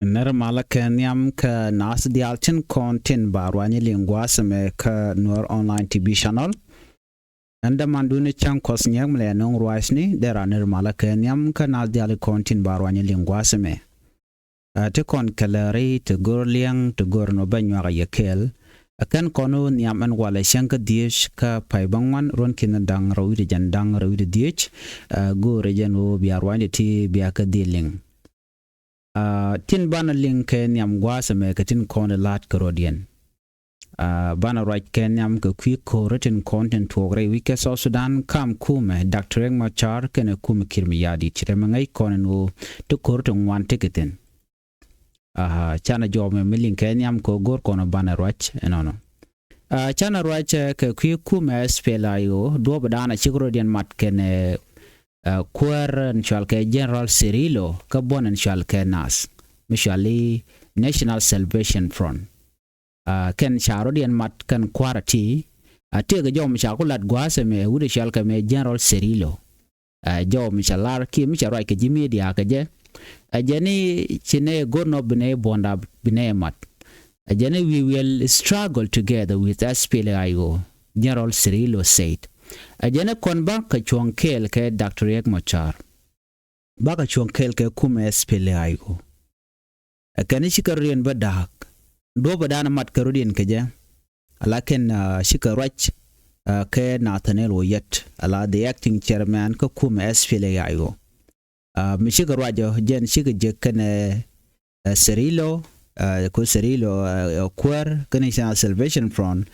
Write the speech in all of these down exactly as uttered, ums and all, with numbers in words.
Nir malä kɛ nhiam kä nath diaal tin kɔn tin ba ruany liŋ gua̱a̱th ɛmɛ kä Nuer Online T V channel. Ɛn dämandun cäŋ Kuɔth Nyiɛk mi lɛ nöŋ ruacni dee ran nir malä kɛ nhiam kä nath diaal kɔn tin ba ruany liŋ gua̱a̱th ɛmɛ. Ɛ, ti kɔn kɛ lääri ti gör liɛŋ ti gör nɔ bä nyuak a yɛ kɛɛl. Ɛ kɛn kɔn ɣöö nhiam ɛn walɛ cäŋ kä dhieec kä pay bä ŋuan ruɔ̱n ki̱n da̱ŋ rɛw wi̱cdɛ jɛn da̱ŋ rɛw wi̱cdɛ dhieec. Ɛ, go̱o̱rɛ jɛn ɣöö bia ruanydi ti bia kä dhil liŋ. Ɛ, tin banɛ liŋ kɛ nhiam gua̱a̱th ɛmɛ kɛ tin kɔn ɛ la̱a̱t kɛ rɔ̱diɛn. Ɛ, banɛ ruac kɛ nhiam kɛ kui̱ ko̱r tin kɔn tin tuɔɔk rɛy wi̱c kɛ South Sudan kam kumɛ Doctor Riek Machar kɛnɛ kumɛ Kiir Mayardit ci rɛmɛ ŋäc kɔn ɛn ɣöö ti ko̱r ti ŋuan ti kɛ thi̱n. Ɛ, canɛ jɔɔmɛ mi liŋ kɛ nhiam kɛ go̱r kɔn banɛ ruac ɛnɔnɔ. Ɛ, canɛ ruac, ɛ, kɛ kui̱ kumɛ S P L A I O duɔ̱ɔ̱p danɔ cik rɔ̱diɛn mat kɛnɛ, ɛ, kuäär ɛn cual kɛ General Cirillo kä buɔ̱n ɛn cual kɛ nath mi cual i̱ National Salvation Front. Ɛ, kɛn ca rɔ̱diɛn mat kɛn kua̱r ati, ɛ, tëëkɛ jɔw mi ca ku lat gua̱a̱th ɛmɛ wut ɛ cual kɛ mɛ General Cirillo. Ɛ, jɔw mi ca lar kiɛ mi ca ruac kɛ ji̱ media kɛ jɛ. Ɛ, jɛn i̱ ci nɛ go̱r nɔ bi nɛ buɔ̱nda bi nɛ mat. Ɛ, jɛn i̱ we will struggle together with S P L A I O, General Cirillo said. Ɛ, jɛn i̱ kɔn bakɛ cuɔ̱ŋ kɛɛl kɛ Doctor Riek Machar. Bakɛ cuɔ̱ŋ kɛɛl kɛ kumɛ S P L A I O. Ɛ, kɛn i̱ cikɛ rɔ̱diɛn bä da̱a̱k. Duɔ̱ɔ̱pɛ danɔ mat kɛ rɔ̱diɛn kɛ jɛ. Ala kɛn, ɛ, cikɛ ruac, ɛ, kɛ Nathaniel Oyet, ala the acting chairman kä kumɛ S P L A I O. Ɛ, mi cikɛ ruac ɔ jɛn cikɛ jek kɛnɛ, ɛ, Cirillo, ɛ, ku Cirillo, ɛ, ɛ, kuäär kɛnɛ National Salvation Front,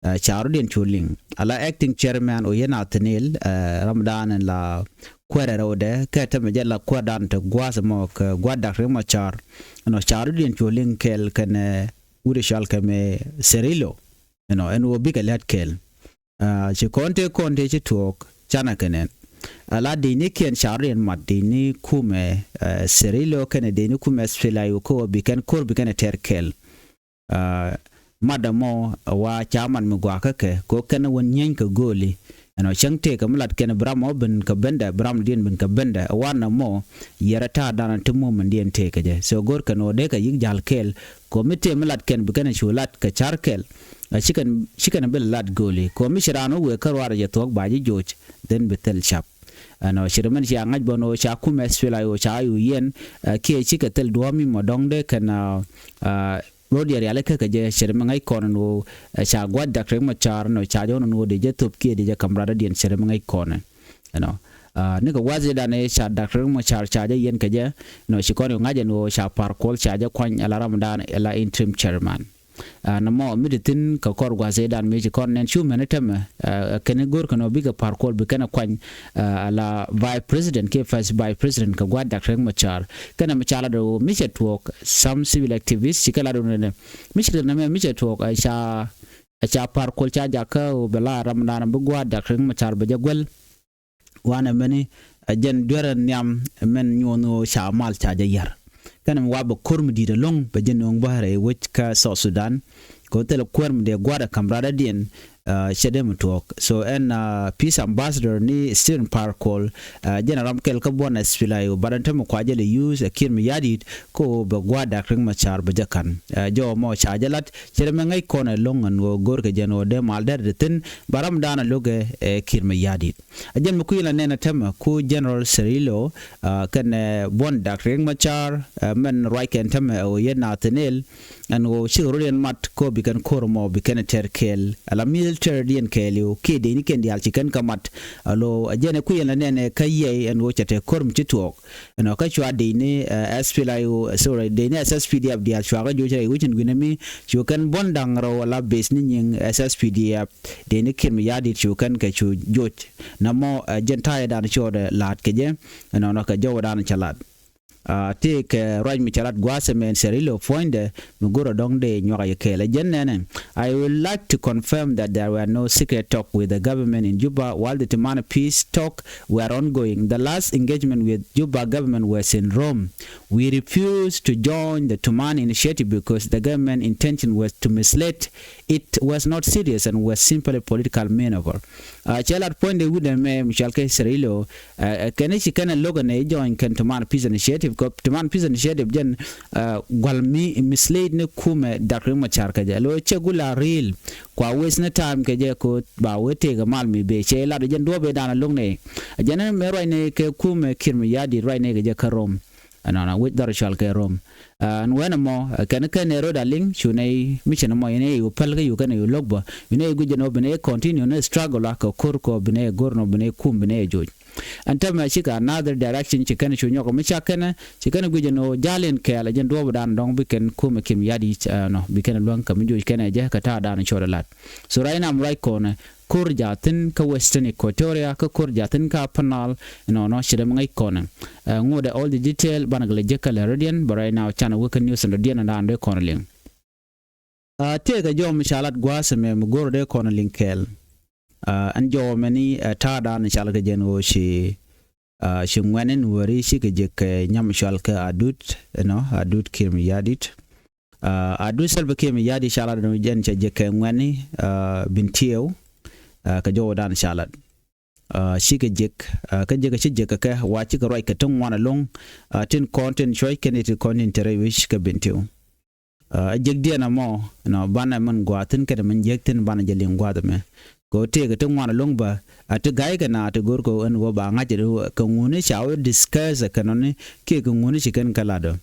ɛ, ca rɔ̱diɛn cu liŋ. Ala acting chairman Oyet Nathaniel, ɛ, ram danɔ la kuäär ɛ rɛwdɛ kɛ tämɛ jɛ la kuäär danɔ te gua̱a̱th ɛmɔ kɛ gua̱a̱th Doctor Riek Machar. Ɛnɔ ca rɔ̱diɛn cu liŋ kɛɛl kɛnɛ wut ɛ cual kɛ mɛ Cirillo. Ɛnɔ ɛn ɣöö bikɛ lät kɛɛl. Ɛ, ci kɔn tëë kɔn tëë ci tuɔɔk canɛ kɛnɛ. Ala dini kiɛn ca rɔ̱diɛn mat dini kumɛ, ɛ, Cirillo kɛnɛ dini kumɛ S P L A I O kä ɣöö bi kɛn ko̱r bi kɛn ɛ tɛr kɛɛl. Ɛ, mat ɛmɔ ɛ wa ca mat mi guakä kɛ ko kɛn wän nyieeny kɛ go̱o̱li. Ɛnɔ cäŋ tëëkɛ mi lat kɛn bi ram ɔ ben kɛ bendɛ bi ram diɛn ben kɛ bendɛ ɛ wan ɛmɔ yɛrɛ ta̱a̱ danɔ ti muɔ̱mɛndiɛn tëëkɛ jɛ. So go̱r kɛn ɣöö dee kɛ yi̱k ja̱l kɛɛl ko mi tëë mi lat kɛn bi kɛn cu lat kɛ ca̱r kɛɛl. Ɛ, ci kɛn ci kɛn bi lat go̱o̱li ko mi ci raan wä wëë kä ruaarɛ jɛ thuɔ̱k ba ji̱ joc dhen bi thil cap. Ɛnɔ ci rɛ mɛn cia ŋa̱c bä nɔ ca kumɛ S P L A I O ca yu yɛn, ɛ, kiɛ cikɛ thil duɔ̱ɔ̱p mi mɔ dɔ̱ŋ dee kɛn, ɛ, ɛ, rɔ̱diɛ rialikä kɛ jɛ ci rɛ mɛ ŋäc kɔn ɛn ɣöö, ɛ, ca gua̱c Doctor Riek Machar ɛnɔ ca jɔ̱ɔ̱n ɛn ɣöö dee jɛ thop kiɛ dee jɛ ka̱m radädiɛn ci rɛ mɛ ŋäc kɔn. Ɛnɔ, ɛ, nikɛ gua̱th i̱ danɛ ca Doctor Riek Machar ca jɛ yɛn kɛ jɛ ɛnɔ ci kɔn yu ŋa̱c ɛn ɣöö ca Par Kuol ca jɛ kuany ala ram danɔ ala interim chairman. Ɛ, nɔmɔ mi ti thi̱n kɛ kɔr gua̱th i̱ dan mi ci kɔn nɛn cu mɛn i̱ tämɛ, ɛ, kɛn i̱ go̱r kɛn ɔ bikɛ Par Kuol bi kɛn ɛ kuany, ɛ, ala vice president kiɛ first vice president kɛ gua̱th Doctor Riek Machar. Kɛn ɛ mi ca lat ɣöö mi cɛ tuɔɔk some civil activist ci kɛ lat ɣöö nɛnɛ mi ci kɛ nɛmɛ mi cɛ tuɔɔk, ɛ, ca, ɛ, ca Par Kuol ca jakä ɣöö bɛ la ram danɔ bi gua̱th Doctor Riek Machar bɛ jɛ guäl. Wanɛ mɛni, ɛ, jɛn duerɛ nhiam mɛn nyuɔ̱n ɣöö ca mal ca jɛ yär. Kɛnɛ mi wa bɛ ko̱r mi di̱i̱t ɛlɔ̱ŋ bɛ jɛ nööŋ bä rɛy wec kä South Sudan. Kɛ ɣöö thilɛ kuäär mi dee gua̱a̱r ɛ ka̱m radädiɛn, ɛ, cɛ dee mi tuɔɔk. So ɛn, ɛ, peace ambassador ni Stephen Par Kuol, ɛ, jɛn ɛ ram kɛl kä buɔ̱n S P L A I O, but ɛn te mi kua jɛ lɛ use, ɛ, Kiir Mayardit, kä ɣöö bɛ gua̱a̱r Doctor Riek Machar bɛ jɛ ka̱n. Ɛ, jɔw ɛmɔ ca jɛ lat, cɛ dee mi ŋäc kɔn ɛlɔ̱ŋ ɛn ɣöö go̱rkɛ jɛn ɣöö dee mal dɛr dee thi̱n, ba ram danɔ lo̱kɛ, ɛ, Kiir Mayardit. Ɛ jɛn mi kui̱ la nɛn ɛ tämɛ ku General Cirillo, ɛ, kɛnɛ, ɛ, buɔ̱n Doctor Riek Machar, ɛ, mɛn ruac kɛn tämɛ ɛ ɣöö yɛn Nathaniel ɛn ɣöö cikɛ rɔ̱diɛn mat kä bi kɛn ko̱r ɛmɔ bi kɛn ɛ tɛr kɛɛl ala military diɛn kɛɛliw kiɛ dee ni kɛn diaal ci kɛn kä mat. Alo ɛ jɛn ɛ kui̱ la nɛn ɛ kä yɛy ɛn ɣöö cɛ te ko̱r mi ci tuɔɔk. Ɛnɔ kä cua dee ni, ɛ, S P L A I O, sorry, dee ni S S P D F diaal cua kä joc rɛy wecin guinɛ mi cu kɛn buɔ̱n da̱ŋ rɛw ala base ni nyiŋ S S P D F. Dee ni Kiir Mayardit cu kɛn kɛ cu joc. Namɔ, ɛ, jɛn ta̱yɛ dan cɔɔdɛ la̱a̱t kɛ jɛ. Ɛnɔnɔ kɛ jɔwɛ dan cɛ la̱t. Ɛ, tëëkɛ ruac mi cɛ lat gua̱a̱th ɛmɛ ɛn Cirillo puɔ̱nydɛ mi go̱rɛ dɔ̱ŋ dee nyuak a yɛ kɛɛl. Ɛ jɛn nɛnɛ, I would like to confirm that there were no secret talk with the government in Juba while the Tumani peace talk were ongoing. The last engagement with Juba government was in Rome. We refuse to join the Tumani initiative because the government intention was to mislead it was not serious and was simply political maneuver. Cɛ lat puɔ̱nydɛ wi̱dɛ mɛ mi cɔal kɛ Israel ɔ, kɛn ci kɛn ɛ lo̱k ɛn ɛ jɔny kɛn Tuman Peace Initiative kɛ Tuman Peace Initiative jɛn gual mi mislead ni kumɛ Doctor Riek Machar kɛ jɛ lo cɛ gula real kua waste ni time kɛ jɛ ko ba wee tëëk ɛ mal mi bee cɛ lat jɛn duɔ̱ɔ̱p ɛ dan ɛ lo̱k nɛ jɛn mɛ ruac ni kɛ kumɛ Kiir Mayardit ruac ni kɛ jɛ kä Rom. Ɛnɔnɔ wec dhɔr cɔal kɛ Rom. Ɛn wen ɛmɔ kɛn kɛn ɛ rot a liŋ cu nɛy mi cin ɛmɔ yɛn ɛ yu päl kä yu kɛn ɛ yu lo̱k bä yu nɛy guic ɛn ɔ bi nɛy continue ni struggle a kɛ ko̱r kɔ bi nɛy go̱r nɔ bi nɛy kum bi nɛy joc. Ɛn tämɛ cikɛ another direction ci kɛn cu nyɔk mi cak kɛn ci kɛn guic ɛn ɔ jal in kɛɛl ɛ jɛn duɔɔp dan dɔŋ bi kɛn kum ɛ kim yat yic ɛnɔ bi kɛn luäŋ kɛ mi joc kɛn ɛ jɛ kɛ ta̱a̱ dan cɔɔd ɛ lat. So right now I'm right kɔnɛ ko̱r jaathin kä Western Equatoria kä ko̱r jaathin kä Upper Nile. Ɛnɔnɔ ci dee mi ŋäc kɔnɛ ŋot ɛ all the detail banɛ kɛ lɛ jek kɛ lɛ rɔ̱diɛn bɛ right now canɛ wek kä news ɛn rɔ̱diɛn ɛn daan dee kɔnɛ liŋ. Tëëkɛ jɔw mi ca lat gua̱a̱th ɛmɛ mi go̱r dee kɔnɛ liŋ kɛɛl. Ɛn jɔw mɛni ta̱a̱ daan cal kɛ jɛn ɣöö ci ci ŋuɛ̈ni nuääri cikɛ jek kɛ nyam cɔal kɛ Adut ɛnɔ Adut Kiir Mayardit. Adut Salva Kiir Mayardit ca lat ɛn jɛn cɛ jek kɛ ŋuɛ̈ni Bentiu kɛ jɔwdan ca lat. Cikɛ jek kä jek ci jek kɛ kɛ wa cikɛ ruac kɛ ti ŋuan ɛlɔ̱ŋ. Tin kɔn tin cuɔ̱c kɛn ti kɔn tin te rɛy wi̱c kɛ Bentiu. Ɛ jek diɛn ɛmɔ nɔ banɛ min gua̱a̱thin kɛnɛ min jiäk thi̱n banɛ jɛ liŋ gua̱a̱th ɛmɛ. Kɛ ɣöö tëëkɛ ti ŋuan ɛlɔ̱ŋ bä a ti ga̱ykɛ na ti go̱r kɛ ɣöö ɛn ɣöö ba ŋa̱c ɛ kɛ ŋuni ca wä discuss ɛ kɛn ɔni kiɛ kɛ ŋuni ci kɛn kɛ lat ɔ.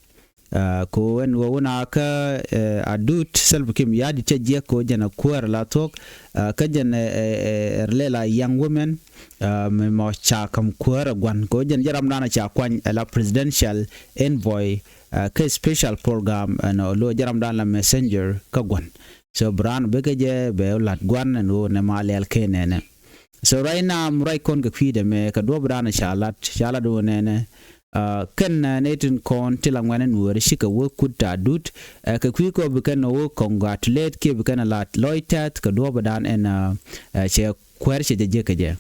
Kɛ ɣöö ɛn ɣöö wun a kä Adut Salva Kiir Mayardit cɛ jiäk kɛ ɣöö jɛn ɛ kuäär la thuɔ̱k kä jɛn ɛ rɛlɛ la young women mi mɔ ca ka̱m kuäär ɛ gua̱n kɛ ɣöö jɛn jɛ ramdan ɛ ca kuany ɛ la presidential envoy kä special program ɛn ɔ lo̱ jɛ ramdan la messenger kä gua̱n. So bi raan bikɛ jɛ bɛ lat gua̱n ɛn ɣöö nɛ ma lɛl kɛ nɛnɛ. So right now mi ruac kɔn kɛ kui̱dɛ mɛ kɛ duɔ̱ɔ̱p raan ca lat ca lat ɣöö nɛnɛ. Kɛn nɛ tin kɔn ti la ŋuɛ̈ni nuääri cikɛ wä kut ta Adut kɛ kui̱ kɔ bi kɛn wä congratulate kiɛ bi kɛn lat lɔc tɛth kɛ duɔ̱ɔ̱p raan ɛn cɛ kuäär cɛ jɛ jek kɛ jɛ.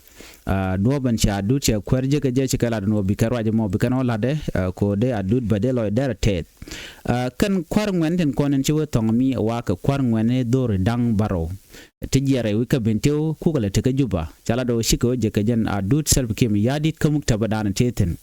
Duɔ̱ɔ̱p ɛn cɛ Adut cɛ kuäär jek kɛ jɛ cikɛ lat ɛn ɣöö bikɛ ruac ɛmɔ bikɛn ɣöö latdɛ kɛ ɣöö dee Adut bä dee lɔcdɛ rɛ tɛth. Kɛn kua̱r ŋuɛ̈ni tin kɔn in ci wä thɔŋ mi ɛ wakä kua̱r ŋuɛ̈ni dhori da̱ŋ bärɔw. Ti jiɛɛr ɛ wi̱c kä Bentiu kukɛ lɛ tekä Juba ca lat ɣöö cikɛ wä jek kɛ jɛn Adut Salva Kiir Mayardit kä muktabadan tëë thi̱n.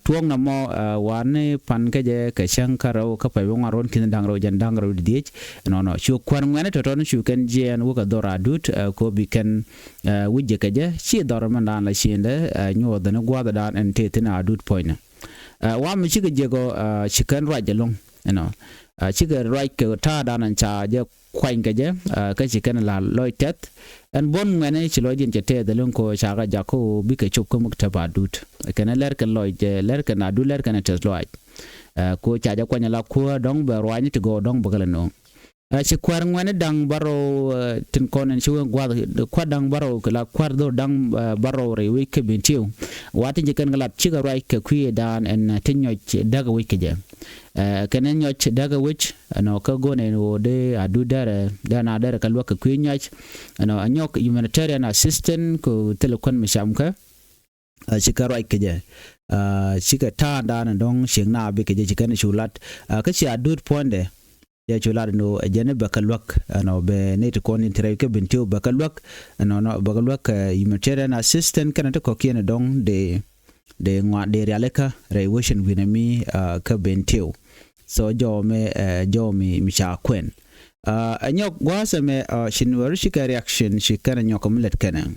Tuɔ̱ɔ̱k nɔmɔ wanɛ pan kä jɛ kɛ cäŋ kä rɛw kä pay wä ŋuan ruɔ̱n ki̱n da̱ŋ rɛw jɛn da̱ŋ rɛw didiec. Nɔnɔ cu kuäär ŋuɛ̈ni tɔ̱tɔ̱ni cu kɛn jiɛɛn wä kɛ dhor Adut kɛ ɣöö bi kɛn wi̱c jɛ kɛ jɛ ci dhɔr mɛndan la ciendɛ nyuɔthɛ ni gua̱a̱thdan ɛn tëë thi̱n Adut puɔ̱nynɛ. Wa mi cikɛ jek ɔ ci kɛn ruac ɛlɔ̱ŋ ɛnɔ cikɛ ruac kɛ ta̱a̱dan ɛn ca jɛ kuany kɛ jɛ kä ci kɛn la lɔc tɛth. Ɛn buɔ̱n ŋuɛ̈ni ci lɔcdiɛn cɛ tɛth ɛlɔ̱ŋ kɔ ca kɛ jak kä ɣöö bikɛ cop kä muktab Adut kɛn lɛr kɛn lɔc lɛr kɛn Adut lɛr kɛn tɛth lɔac. Kɔ ca jɛ kuany la kuäär dɔ̱ŋ bɛ ruacni ti gɔw dɔ̱ŋ bä kɛ lɛ no̱o̱ŋ. Ci kua̱r ŋuɛ̈ni da̱ŋ bärɔw tin kɔn in ci wä gua̱th kua̱r da̱ŋ bärɔw kɛ la kua̱r dhor da̱ŋ bärɔw rɛy wec kä Bentiu. Wa tin ci kɛn kɛ lat cikɛ ruac kɛ kui̱dan ɛn ti nyɔc däk wec kɛ jɛ. Kɛn nyɔc däk wec ɛnɔ kä go̱n ɛn ɣöö dee Adut dɛrɛ dee na dɛrɛ kɛ luäk kɛ kui̱ nyɔc. Ɛnɔ a nyɔk humanitarian assistant kɛ thilɛ kuän mi cam kä. Cikɛ ruac kɛ jɛ cikɛ ta̱a̱ da̱a̱n dɔ̱ŋ ciek na bi kɛ jɛ ci kɛn cu lat. Kä ci Adut puɔ̱nydɛ jɛ cu lat ni ɣöö ɛ jɛn bɛ kɛ luäk ɛnɔ bɛ ni ti kɔn in ti rɛy kä Bentiu bɛ kɛ luäk. Ɛnɔnɔ bɛ kɛ luäk kɛ humanitarian assistant kɛnɛ ti kɔ̱kiɛn dɔ̱ŋ dee dee ŋuan dee rialikä rɛy wecin wi̱nɛ mi kä Bentiu. So jɔw mi jɔw mi mi ca kuɛn. Ɛ nyɔk gua̱a̱th ɛmɛ ci nuɔri cikɛ reaction ci kɛn ɛ nyɔk mi lät kɛnɛ.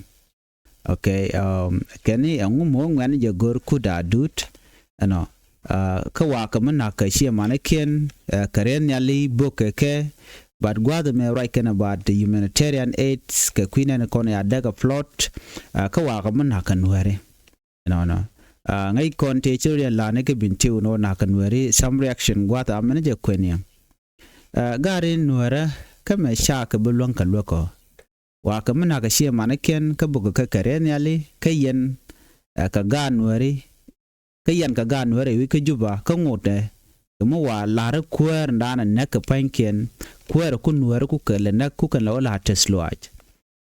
Okay. Kɛn ni ɛŋu mi wä ŋuɛ̈ni jɛ go̱r kut Adut ɛnɔ kä wakä mi na̱k kɛ ciɛ manikiɛn kɛ riɛn nhiali bök kɛ kɛ. But gua̱a̱th ɛmɛ ruac kɛn about humanitarian aids kɛ kui̱ nɛn kɔn ya däk a plot kä wakä mi na̱k kɛ nuääri. Nɔnɔ ŋäc kɔn tëë ci riɛn la̱ni kä Bentiu nɔ na̱k kɛ nuääri some reaction gua̱a̱th a mɛn jɛ kuɛn yɛ. Gari nuäärä kä mɛ cakɛ bi luäŋ kɛ luäk ɔ. Wakä mi na̱k kɛ ciɛ manikiɛn kä bukɛ kä kɛ riɛn nhiali kä yɛn kɛ gaat nuääri. Kä yɛn kɛ gaat nuääri wi̱c kä Juba kä ŋotɛ kɛ mi wa la̱ri kuäär in da̱a̱n ɛ näk kɛ pa̱nykiɛn kuäär ku nuääri ku kɛ lɛ näk ku kɛn lɛ wä la̱r tɛth luaac.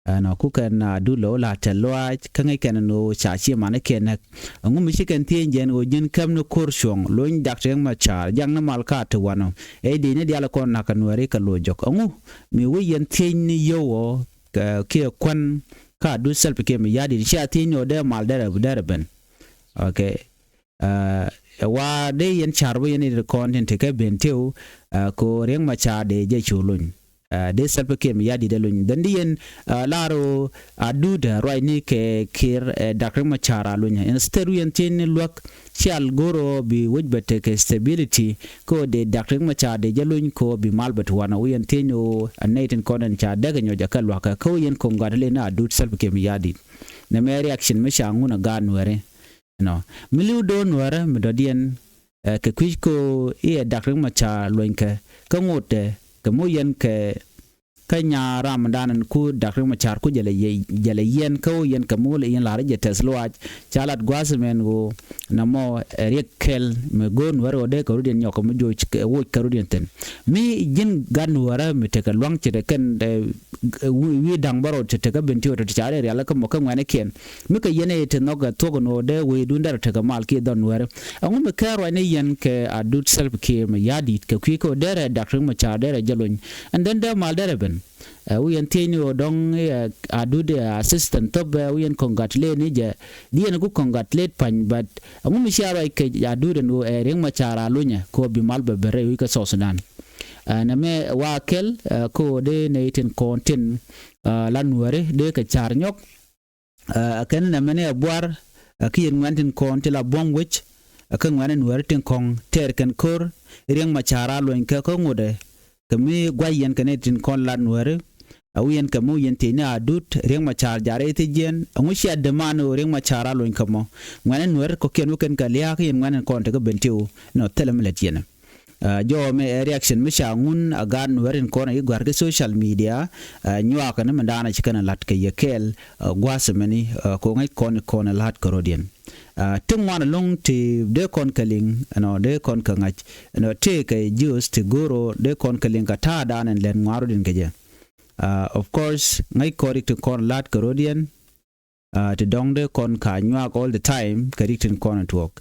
Ɛnɔ ku kɛn a dul ɣöö la tɛl lɔaac kä ŋäc kɛn ɛn ɣöö ca ciɛ manikiɛn näk. Ɛŋu mi ci kɛn thiec jɛn ɣöö ji̱n käm ni ko̱r cuɔ̱ŋ lony Dak Riek Machar jak ni mal ka ti wanɔ. Ɛ dee ni diaal kɔn nak kɛ Nuääri kɛ lo̱c jɔk. Ɛŋu mi wec yɛn thiec ni yio̱w ɣöö kiɛ kuän ka dut Salva Kiir Mayardit cia thiec ni ɣöö dee mal derɛ derɛ ben. Okay. Ɛ wa dee yɛn car bä yɛn i̱ kɔn tin tekɛ ben tiw. Ɛ ko Riek Machar dee jɛ cu lony. Ɛ dee Salva Kiir Mayardit dee lony dhän di yɛn ɛ lar ɣöö a duut ɛ ruacni kɛ Kiir ɛ Dak Riek Machar a lony. Instead wi̱i̱ yɛn thiec ni luäk cial go̱r ɣöö bi wec bɛ tekɛ stability. Ko dee Dak Riek Machar dee jɛ lony ko bi mal bɛ ti wanɔ wi̱i̱ yɛn thiec ni ɣöö a nɛy tin kɔn tin ca däk ɛ nyɔc ɛ kɛ luakä ko yɛn ko̱ŋ gat leni a duut Salva Kiir Mayardit. Nɛ mɛ reaction mi ca ŋun a gaat Nuääri. Ɛnɔ mi li̱w do̱r Nuäärä mi dɔ̱diɛn ɛ kɛ kui̱c ko i̱ ɛ Dak Riek Machar luɔ̱nykɛ kä ŋotdɛ kɛ moc yɛn kɛ kä nya ramdan ɛn ku Dak Riek Machar ku jɛlɛ yɛ- jɛlɛ yɛn kä ɣöö yɛn kɛ moc yɛn la̱r jɛ tɛth luaac. Ca lat gua̱a̱th mɛn ɣöö na mɔ ɛ riɛk kɛl mi go̱o̱r Nuäärä ɣöö dee kɛ rut yɛn nyɔk kɛ mi joc kɛ woc kɛ rut yɛn thi̱n. Mi ji̱n gat Nuäärä mi tekɛ lua̱ŋ ce̱t ɛ kɛn ɛ wi̱i̱ da̱ŋ bärɔw te tekä ben ti ɣöö te ca rɛy rial kä mɔ kä ŋuɛ̈nikiɛn. Mi kɛ yɛn ɛ te nhɔk ɛ thuɔ̱k ɛn ɣöö dee wecdun derɛ tekɛ mal kiɛ dhɔn Nuääri. Ɛŋu mi kɛn ruacni yɛn kɛ a dut Salva Kiir Mayardit kɛ kui̱ kä ɣöö derɛ Dak Riek Machar derɛ jɛ lony. And then dee mal derɛ ben. Ɛ wi̱i̱ yɛn thiecni ɣöö dɔ̱ŋ ɛ a dut ɛ assistant thop ɛ wi̱i̱ yɛn congratulate ni jɛ. Di yɛn ku congratulate pa̱ny but ɛŋu mi cia ruac kɛ a dut ɛn ɣöö ɛ Riek Machar a lonyɛ kɛ ɣöö bi mal bɛ ben rɛy wi̱i̱ kä South Sudan. Ɛ nɛmɛ wa kɛl ɛ kä ɣöö dee nɛy tin kɔn tin ɛ la Nuääri dee kɛ ca̱r nyɔk. Ɛ kɛn nɛmɛ ni ɛ buar ɛ kä yɛn ŋuɛ̈n tin kɔn ti la buɔ̱m wec ɛ kä ŋuɛ̈n ɛ Nuääri tin kɔ̱ŋ tɛɛr kɛn ko̱r Riek Machar a luɔ̱ny kɛ kä ŋotdɛ kɛ mi gua̱c yɛn kɛ nɛy tin kɔn la Nuääri. Ɛ wi̱i̱ yɛn kɛ mi wi̱i̱ yɛn thiecni a dut Riek Machar jar i̱ thiec yɛn ɛŋu cia demand ɣöö Riek Machar a luɔ̱ny kɛ mɔ ŋuɛ̈n ɛ Nuääri kɔ̱kiɛn wä kɛn kɛ lia̱a̱k yɛn ŋuɛ̈n in kɔn tekɛ ben tiw. Nɔ thilɛ mi lät yɛn. Ɛ jɔwä mɛ ɛ reaction mi ca ŋun a gaat Nuääri in kɔn a i̱ gua̱r kä social media. Ɛ nyuakä ni mi da̱a̱n a ci kɛn a la̱t kɛ yɛ kɛɛl ɛ gua̱a̱th mɛni ɛ ko ŋäc kɔn i̱ kɔn a la̱t kɛ rɔ̱diɛn. Ɛ ti ŋuan ɛlɔ̱ŋ ti dee kɔn kɛ liŋ ɛnɔ dee kɔn kɛ ŋa̱c ɛnɔ tëëkɛ jiöth ti go̱o̱r ɣöö dee kɔn kɛ liŋ kɛ ta̱a̱ da̱a̱n ɛn lɛt ŋuan rɔ̱diɛn kɛ jɛ. Ɛ of course ŋäc kɔn rik ti kɔn a la̱t kɛ rɔ̱diɛn. Ɛ ti dɔ̱ŋ dee kɔn ka nyuak all the time kɛ rik tin kɔn ɛ tuɔɔk.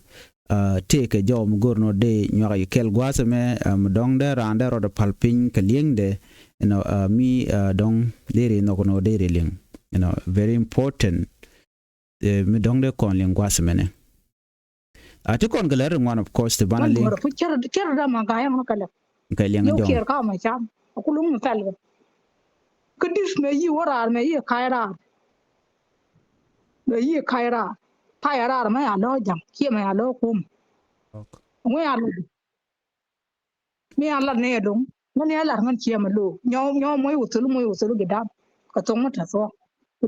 Ɛ tëëkɛ jɔw mi go̱r nɔ dee nyuak yi kɛl gua̱a̱th ɛmɛ ɛ mi dɔ̱ŋ dee raan dee rɔɔdɛ pal piny kɛ li̱eŋdɛ. Ɛnɔ ɛ mi ɛ dɔ̱ŋ dee ri nhɔk nɔ dee ri li̱eŋ. Ɛnɔ very important. Ɛ mi dɔ̱ŋ dee kɔn li̱eŋ gua̱a̱th ɛmɛnɛ. A ti kɔn kɛ lɛ ri ŋuan of course ti banɛ li̱eŋ. Kɛr dama ga̱a̱ yɛn kɛ lɛ kɛ li̱eŋ yɛ jɔŋ. Kiɛr ka ma cam a kulum mi pɛl kɛ. Kä di̱t mɛ yi wä raar mɛ yi ka̱y raar. Mɛ yi ka̱y raar ka̱y raar mɛ ya lɔ ja̱ŋ kiɛ mɛ ya lɔ kum. Ŋu ya lɔ mi ya lat ni ɛlɔŋ ŋän ya lat ŋän ciɛ mɛ lo̱o̱ nyɔ nyɔ mɔc wä thol mɔc wä thol gɛ dam. Kɛ thok mɛ tɛ thok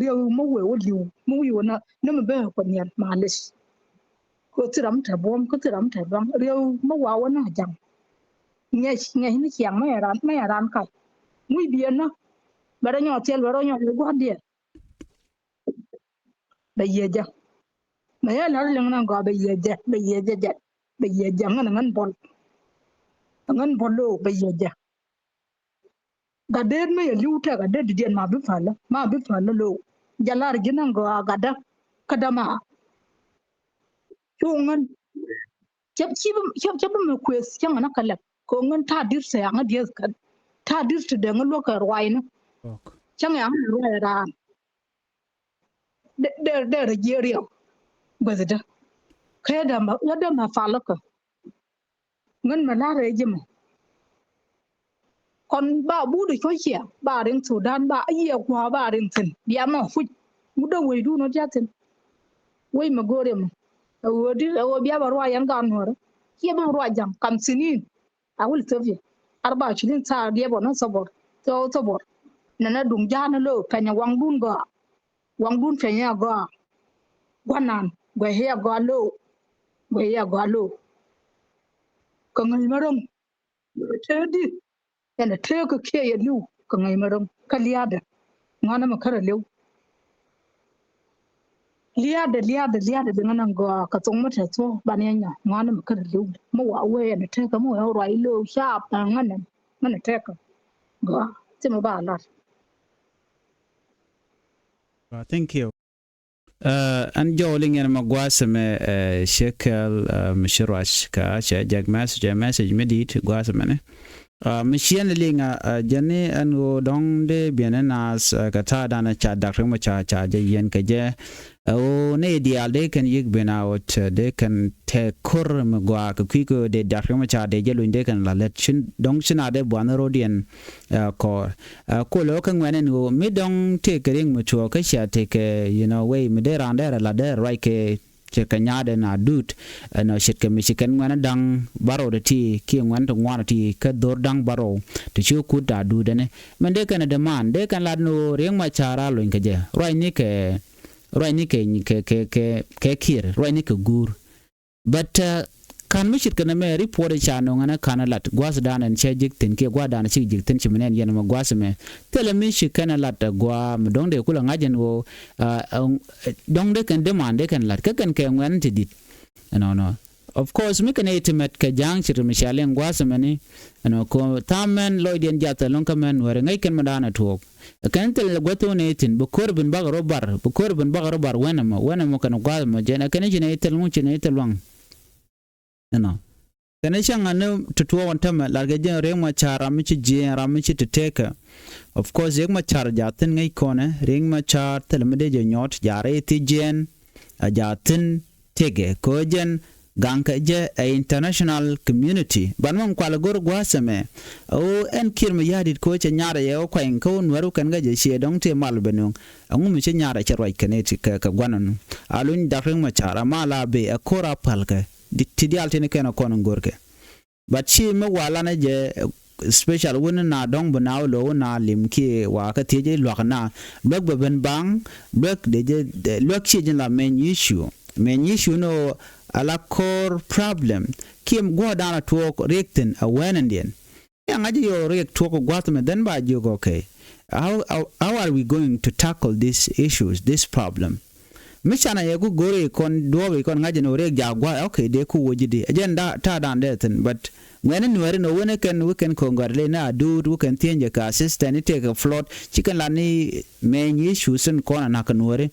riɛw mɛ wee wä li̱w mɛ wi̱i̱ wä na ni mɛ ben kɔ niɛn ma lic. Kɛ thil ram tɛ buɔ̱m kɛ thil ram tɛ luaŋ riɛw mɛ wa wä na ja̱ŋ. Ŋɛc ŋɛc ni ciaŋ mɛ ya ran mɛ ya ran kac. Wi̱i̱ biɛ na bɛ rɔ nyɔ thiɛl bɛ rɔ nyɔ ni gua̱diɛn. Bɛ yiëë jɛ. Mɛ yɛ la̱r liŋ na gɔaa bɛ yiëë jɛ bɛ yiëë jɛ jɛ bɛ yiëë jɛ ŋän ŋän bɔl. Ŋän bɔl lo̱o̱ bɛ yiëë jɛ. Gat deet mi yɛ li̱w tɛk a det didiɛn ma bi päl ma bi päl lo̱o̱. Jɛ la̱r ji̱n na gɔaa gat dä kä däma. Cu ŋän cɛ cɛ bi mɛ kueth cä ŋän a kɛ lɛp kɛ ŋän ta̱a̱ di̱r tɛ aŋä dieth kɛn ta̱a̱ di̱r tɛ dɛŋ luäk kɛ ruaynä. Cä ŋɛ aŋä ruay raan. Dee dee rɛ jiɛ riɛw guɛthdä. Kä yɛ dämä yɛ dämä pal kä ŋän mɛ la̱rɛ ji̱ mɛ. Kɔn ba but cuɔ̱c ciɛ ba riŋ Thudan ba yiɛ kua̱a̱ ba riŋ thi̱n bia mɛ puc. Ŋut dee wecdun ɔ dia̱ thi̱n. Wec mɛ go̱o̱r yɛ mɛ ɛ ɣöö di̱t ɛ ɣöö bia bɛ ruac yɛn gaat Nuäärä. Ciɛ bä ruac ja̱ŋ kam sinin. A wul thop yɛ arba ishrin saa diɛp ɔ ni thop ɔ thop thop ɔ. Nɛnɛ duŋ ja̱a̱n ni lo̱o̱ pɛnyɛ waŋdun gɔaa. Waŋdun pɛnyɛ gɔaa. Gua̱nan guɛc yɛ gɔaa lo̱o̱. Guɛc yɛ gɔaa lo̱o̱. Kɛ ŋäc mä ro̱ŋ. Te di ɛn a teekä kiɛ yɛ li̱w kɛ ŋäc mä ro̱ŋ kä lia̱a̱dɛ. Ŋuanɛ mɛ kärɛ li̱w. Lia̱a̱dɛ lia̱a̱dɛ lia̱a̱dɛ di ŋän a gɔaa kɛ thoŋ mä te thuɔ̱k ban yɛ nyɔk ŋuanɛ mɛ kärɛ li̱w. Mä wa wee ɛn a teekä mä wee ruac lo̱o̱ caap ɛ ŋän ɛn ŋän a teekä. Gɔaa thimɛ ba lat. Thank you. Ɛn jɔw liŋ yɛn mɛ gua̱a̱th ɛmɛ, cɛ kɛl, mi ci ruac ka cɛ jɛk message, message mi di̱i̱t gua̱a̱th ɛmɛni. Mi ciɛn liŋ a jɛn ni ɛn ɣöö dɔ̱ŋ dee biɛn ni naath kɛ ta̱a̱ danɛ ca dak ri mɔ ca ca jɛ yɛn kɛ jɛ. Ɛ ɣöö ni diaal dee kɛn yik ben a ɣöö dee kɛn tɛk ko̱r mi gɔaa kɛ kui̱ kɛ ɣöö dee dak ri mɔ ca dee jɛ luny dee kɛn la lät dɔ̱ŋ ci na dee buath ni ro̱diɛn. Kɔɔr. Kol ɣä kä ŋuɛ̈ni ni ɣöö mi dɔ̱ŋ tëëkɛ ri̱ŋ mi cuɔ̱ɔ̱k kä cia tëëkɛ, you know, wei mi dee raan dee rɛ la dee rɛ ruac kɛ ce̱tkɛ nyaatdɛ na duut. Ɛnɔ ce̱tkɛ mi ci kɛn ŋuɛ̈ni da̱ŋ bärɔw ti ti kiɛ ŋuɛ̈ni ti ŋuan ti kä dho̱r da̱ŋ bärɔw ti ci kut a duut ɛni. Min dee kɛn ɛ demand dee kɛn lat ni ɣöö ri̱ŋ ma ca̱r a lony kɛ jɛ ruacnikɛ ruacnikɛ kɛ kɛ kɛ kɛ kiɛr ruacnikɛ guur. But ka̱n mi ce̱tkɛ nɛmɛ report ca nöŋ ɛn ɛ ka̱n ɛ lat gua̱thdan ɛn cɛ ji̱k thi̱n kiɛ gua̱thdan ɛ cik ji̱k thi̱n ci mi nɛn yɛn ɛmɛ gua̱th ɛmɛ. Thilɛ mi ci kɛn ɛ lat ɛ gua̱a̱ mi do̱ŋ dee kulɛ ŋa̱c ɛn ɣöö do̱ŋ dee kɛn demand dee kɛn lat kä kɛn kɛ ŋuɛ̈n ti di̱t. Ɛnɔnɔ. Of course mi kɛn ɛ i̱ ti mɛt kɛ ja̱a̱ŋ ce̱tkɛ mi ca liŋ gua̱th ɛmɛni. Ɛnɔ ko tha̱a̱ŋ mɛn lɔcdiɛn jath ɛlɔ̱ŋ kä mɛn nuääri ŋäc kɛn mi da̱a̱n ɛ tuɔɔk. Ɛ kɛn thil guäth wun ɛ thi̱n bi ko̱r bin bakɛ rɔ bar bi ko̱r bin bakɛ rɔ bar wɛn ɛmɔ wɛn ɛmɔ kɛn gua̱a̱th ɛmɔ jɛn ɛ kɛn i̱ ci nɛ i̱ thil ŋu ci nɛ i̱ thil lua̱ŋ. Ɛnɔ. Kɛn i̱ cäŋ ani ti tuɔɔk ɛn tämɛ latkɛ jɛn Riek Machar ram mi ci jiɛɛn ram mi ci ti tëëkä. Of course Riek Machar jaathin ŋäc kɔnɛ Riek Machar thil mi dee jɛ nyɔt jaarɛ i̱ thi jiɛɛn. A jaathin tëëkɛ kɛ ɣöö jɛn gaŋkɛ jɛ ɛ international community. Ban mɛn kual go̱r gua̱a̱th ɛmɛ. Ɣöö ɛn kiɛr mi ya̱a̱dit kɛ ɣöö cɛ nyaarɛ yɛ ɣöö kuany kä ɣöö nuɛ̈r wä kɛn kä jɛ ciɛ dɔ̱ŋ tëë mal bɛ nuŋ. Ɛŋu mi cä nyaarɛ cɛ ruac kɛ ni ti kɛ kɛ gua̱n ɛnu. A luny dak Riek Machar ama la bee ɛ ko̱r a pa̱lkɛ ti diaal tini kɛn ɛ kɔn in go̱rkɛ. But ci mi walanɛ jɛ special wun na dɔ̱ŋ bi na wä lo̱w na lim kiɛ wa kä thiec i̱ luak na luäk bɛ ben baŋ. Luäk de jɛ luäk ci jin la meny issue meny issue ni ɣöö ala core problem. Kiɛ guɔ̱ɔ̱r dan a tuɔɔk riɛk thi̱n a wɛn in diɛn. Yaŋ a jɛ yɔɔ riɛk tuɔɔk gua̱th mi then ba jiök okay, how, how, how are we going to tackle these issues, this problem? Mi canɛ yɛ ku go̱r i̱ kɔn duɔɔp i̱ kɔn ŋa̱c ɛn ɣöö riɛk jaak gua̱a̱th okay dee ku woc ji̱ di ɛ jɛn ta̱a̱ dan dee thi̱n but ŋuɛ̈ni nuääri ni wen kɛn wä kɛn congratulate ni a duut wä kɛn thieny jɛ kɛ assistant i̱ tëëkɛ flood ci kɛn lat ni mɛny i̱ cu thi̱n kɔn a na̱k kɛ nuääri.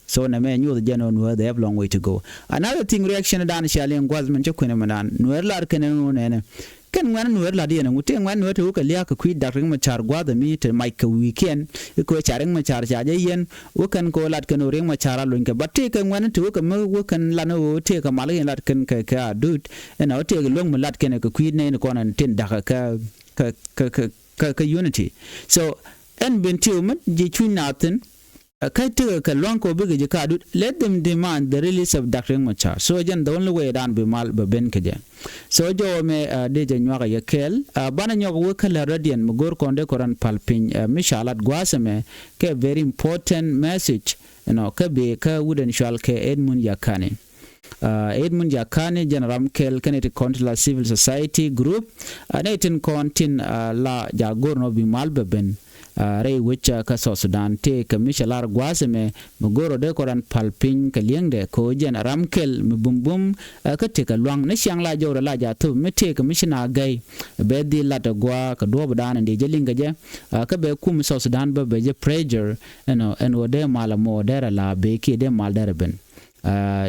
So nɛ mɛ nyuɔth jɛn ɣöö nuääri they have long way to go. Another thing reaction dan cia liŋ gua̱th min cä kui̱n ɛmɛ dan nuääri lar kɛn ɛn ɣöö nɛnɛ. Kɛn ŋuɛ̈n nueer la̱t yɛn ɛŋu tëë ŋuɛ̈n nueer te wä kɛ lia̱a̱k kɛ kui̱ dak Riek Machar gua̱a̱th ɛmi te mac kɛ wi̱i̱kiɛn. I̱ kɛ ɣöö ca Riek Machar ca jɛ yɛn wä kɛn kɛ ɣöö lat kɛn ɣöö Riek Machar a lony kɛ bat tëë kɛ ŋuɛ̈n te wä kɛ mi wä kɛn lan ɣöö tëë kɛ mal kɛ yɛn lat kɛn kɛ kɛ a duut. Ɛn a wä tëë kɛ luäŋ mi lat kɛn kɛ kui̱ nɛy ni kɔn ɛn tin da̱k kɛ kɛ kɛ kɛ kɛ kɛ unity. So ɛn ben ti ɣöö mät ji̱ cuny naath thi̱n. Kä tekɛ kɛ lua̱ŋ kɛ ɣöö bikɛ ji̱ ka̱a̱dut, let them demand the release of Doctor Riek Machar. So jɛn the only way dan bi mal bɛ ben kɛ jɛ. So jɔwä mɛ dee jɛ nyuak a yɛ kɛɛl. Banɛ nyɔk wek kä lät rɔ̱diɛn mi go̱o̱r kɔn dee kɔn rɔ̱n pal piny mi ca lat gua̱a̱th ɛmɛ kɛ very important message. Ɛnɔ kä bi kä wut ɛn cual kɛ Edmund Yakani. Edmund Yakani jɛn ram kɛl kɛn iti kɔn ti la civil society group. Nɛ itin kɔn tin la ja go̱r nɔ bi mal bɛ ben. Rɛy wec kä South Sudan tëë kɛ mi cɛ lar gua̱a̱th ɛmɛ mi go̱r ɔ dee kɔ ran pal piny kɛ li̱eŋdɛ kɛ ɣöö jɛn ram kɛl mi bumbum. Kä tëë kɛ lua̱ŋ ni ciaŋ la jɔwdɛ la ja thop mi tëë kɛ mi ci na gɛy. Bɛ dhil lat ɛ gua̱a̱ kɛ duɔ̱ɔ̱p dan in dee jɛ liŋ kɛ jɛ. Kä bɛ kum South Sudan bä bɛ jɛ pressure ɛn ɣöö dee mal ɛmɔ dee rɛ la bee kiɛ dee mal dee rɛ ben.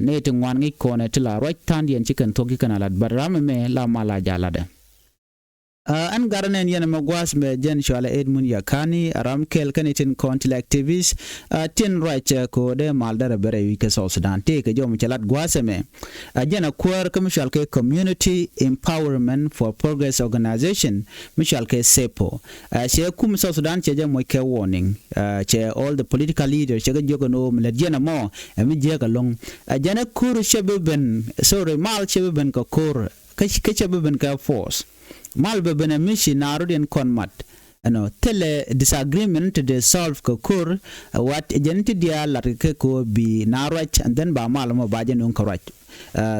Nɛ ti ŋuan ŋi̱c kɔnɛ ti la ruac tha̱a̱ŋdiɛn ci kɛn thuɔ̱k ci kɛn a lat, but ram ɛmɛ la mal a ja latdɛ. Ɛn gat nɛn yɛn ɛmɛ gua̱a̱th mɛ jɛn cualɛ Edmund Yakani, a ram kɛl kɛn itin kɔn ti la activist. Tin ruac kɛ ɣöö dee mal dɛrɛ bɛ rɛy wi̱c kɛ South Sudan tëë kɛ jɔm cɛ lat gua̱a̱th ɛmɛ. A jɛn a kuäär kä mi cual kɛ Community Empowerment for Progress Organization mi cual kɛ sepo. Cɛ kum South Sudan cɛ jɛ moc kɛ warning. Cɛ all the political leaders cɛ kɛ jiök ɛn ɣöö mi lät jiɛn ɛmɔ ɛ mi jiääk ɛlɔ̱ŋ. Ɛ jɛn ɛ ko̱r cɛ bi ben, sorry, mal cɛ bi ben kɛ ko̱r kä cɛ bi ben kɛ force. Mal bɛ ben ɛ mi ci na rɔ̱diɛn kɔn mat. Ɛnɔ thilɛ disagreement ti dee solve kɛ ko̱r. Wat jɛn ti diaal lat kɛ ko̱r bi na ruac and then ba mal mɔ ba jɛ nuŋ kɛ ruac.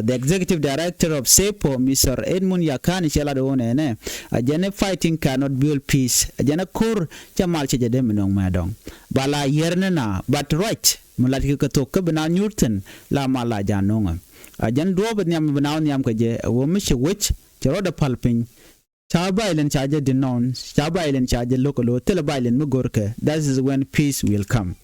The executive director of sepo, Mister Edmund Yakani, cɛ lat ɣöö nɛnɛ a jɛn ɛ fighting cannot build peace. A jɛn ɛ ko̱r cɛ mal cɛ jɛ dee mi nuŋ mɛ dɔ̱ŋ. Ba la yier ni na but ruac mi lat kɛ kɛ thok kä bi na nyuur thi̱n la mal la ja nuŋ. A jɛn duɔ̱ɔ̱p nhiam bi na wä nhiam kɛ jɛ ɛ ɣöö mi cɛ wec cɛ rɔɔdɛ pal piny. Ca violence ca jɛ denounce, ca violence ca jɛ lo̱k ɛ lo̱ thilɛ violence mi go̱rkɛ, that is when peace will come.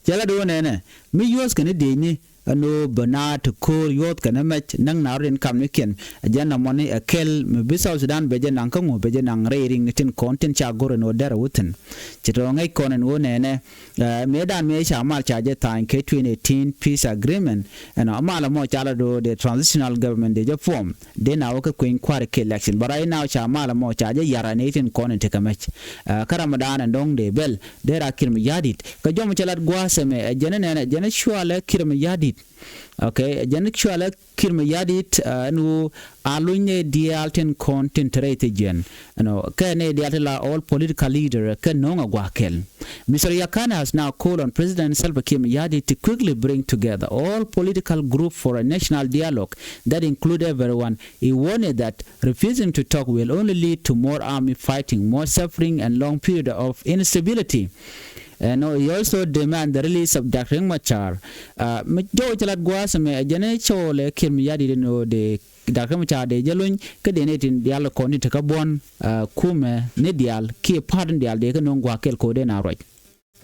Cɛ lat ɣöö nɛnɛ mi yuɔ̱th kɛn i̱ diecni ɛn ɣöö bɛ naath ti ko̱o̱r yuɔ̱th kɛn imɛc näk naath rɔ̱diɛn kamnikiɛn. Ɛ jɛn ɛmɔni ɛ kɛl mi bi South Sudan bɛ jɛ naŋ kä ŋu, bɛ jɛ naŋ rɛy riŋni tin kɔn tin ca go̱r ɛn ɣöö derɛ wä thi̱n. Ci tɔ̱ ŋäc kɔn ɛn ɣöö nɛnɛ, ɛ, mëëdan mëë ca mal ca jɛ tha̱a̱ny kɛ twenty eighteen peace agreement. Ɛnɔ mal ɛmɔ ca lat ɣöö dee transitional government dee jɛ form, dee na wä kä kueny kua̱r kɛ election. But right now ca mal ɛmɔ ca jɛ yar ɛn ɣöö tin kɔn in tekɛ mɛc. Ɛ, kä ram ɛ da̱a̱n ɛn dɔ̱ŋ dee bɛl dee ra Kiir Mayardit. Kä jɔm cɛ lat gua̱a̱th ɛmɛ, ɛ jɛn ɛ nɛnɛ, ɛ jɛn ɛ cualɛ Kiir Mayardit. Okay, ɛ jɛn ɛ cualɛ Kiir Mayardit, ɛ, ɛn ɣöö a luny nɛy diaal tin kɔn tin te rɛy thi̱n jiɛn. Ɛnɔ, kɛ nɛy diaal ti la all political leader kɛ no̱o̱ŋ a gua̱a̱th kɛl. Mister Yakani has now called on President Salva Kiir Mayardit to quickly bring together all political group for a national dialogue that include everyone. He warned that refusing to talk will only lead to more army fighting, more suffering, and long period of instability. And he also demand the release of Doctor Riek Machar. Uh, mi jɔw cɛ lat gua̱a̱th ɛmɛ, ɛ jɛn ɛ cɔɔlɛ Kiir Mayardit ɛn ɣöö dee Doctor Riek Machar dee jɛ luny kä dee nɛy tin diaal kɔn tin te kä buɔ̱n, uh, kumɛ ni diaal kiɛ pa̱a̱t ni diaal dee kä no̱o̱ŋ gua̱a̱th kɛl kɛ ɣöö dee na ruac.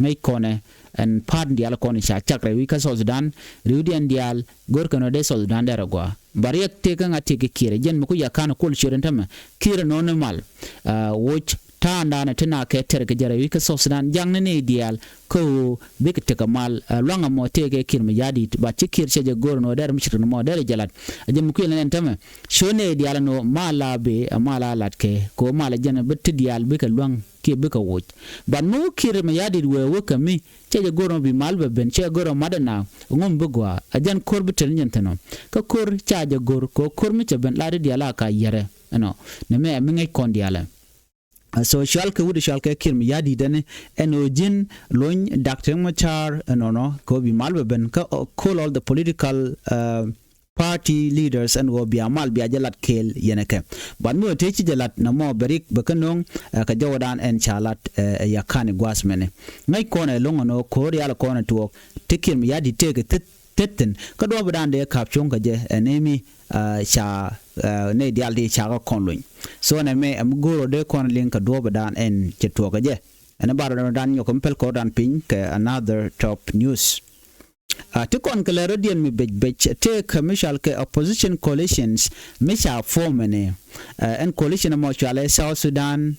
Ŋäc kɔnɛ ɛn pa̱a̱t diaal kɔn ca cak rɛy wi̱c kä South Sudan, ri̱wdiɛn diaal go̱rkɛ nɔ dee South Sudan derɛ gɔaa. Ba riɛk tëë kä ŋa̱t tëë kɛ Kiir, ɛ jɛn mi ku Yakani kol ciöt ɛn tämɛ, Kiir ɛnɔni mal. Ɛ, woc ta̱a̱ndanɛ ti na kɛ tɛr kɛ jɛ rɛy wi̱c kä South Sudan, jaŋni nɛy diaal kä ɣöö bikɛ tekɛ mal. Ɛ, luaŋ ɛmɔ tëë kɛ Kiir Mayardit, ba ci Kiir cɛ jɛ go̱r ɛn ɣöö derɛ mi ce̱tkɛ nɔmɔ derɛ jɛ lat. Ɛ jɛn mi kuël ɛn tämɛ, ciöt nɛy diaal ɛn ɣöö mal a bëë, ɛ mal a latkɛ, kɛ ɣöö mal ɛ jɛn bi ti diaal bikɛ luaŋ kiɛ bikɛ woc. But mi wä Kiir Mayardit wee wä kä mi cɛ jɛ go̱r ɔ bi mal bɛ ben, cɛ go̱r ɔ mat ɛn a ŋum bi gɔaa, ɛ jɛn ko̱r bi tel nyɛn thi̱n ɔ. Kä ko̱r ca jɛ go̱r kɛ ɣöö ko̱r mi cɛ ben la ti diaal a ka yɛrɛ ɛnɔ. Nɛmɛ ɛ mi ŋäc kɔn diaal ɛ. So cual kɛ wut cual kɛ Kiir Mayardit ɛn ɛn ɣöö ji̱n luny Doctor Riek Machar ɛnɔnɔ kɛ ɣöö bi mal bɛ ben kä, uh, call all the political, uh, party leaders ɛn ɣöö bia mal bia jɛ lat kɛɛl yɛn ɛ kɛ. But mi ɣöö tëë ci jɛ lat nɔmɔ bɛ rik bɛ kä no̱o̱ŋ, ɛ, kɛ jɔwädan ɛn ca lat, ɛ, ɛ Yakani gua̱a̱th mɛnɛ. Ŋäc kɔn ɛ lo̱ŋ ɛn ɣöö ko̱r yal kɔn ɛ tuɔɔk ti Kiir Mayardit tëëkɛ thit, thit thi̱n. Kä duɔ̱ɔ̱pdan dee ka̱p cuɔ̱ŋ kɛ jɛ ɛ nɛy mi, ɛ, ca, ɛ, nɛy diaal ti ca kɛ kɔn luny. So nɛmɛ ɛ mi go̱o̱r ɔ dee kɔn liŋ kɛ duɔ̱ɔ̱pdan ɛn cɛ tuɔɔk kɛ jɛ. Ɛn ɛ bar ɔ dan nyɔk mi pɛl kɔrdan piny kɛ another top news. Ɛ, ti kɔn kɛ lɛ rɔ̱diɛn mi bec bec tëëkɛ mi cual kɛ opposition coalitions mi ca form ɛnɛ. Ɛ, ɛn coalition ɛmɔ cualɛ South Sudan,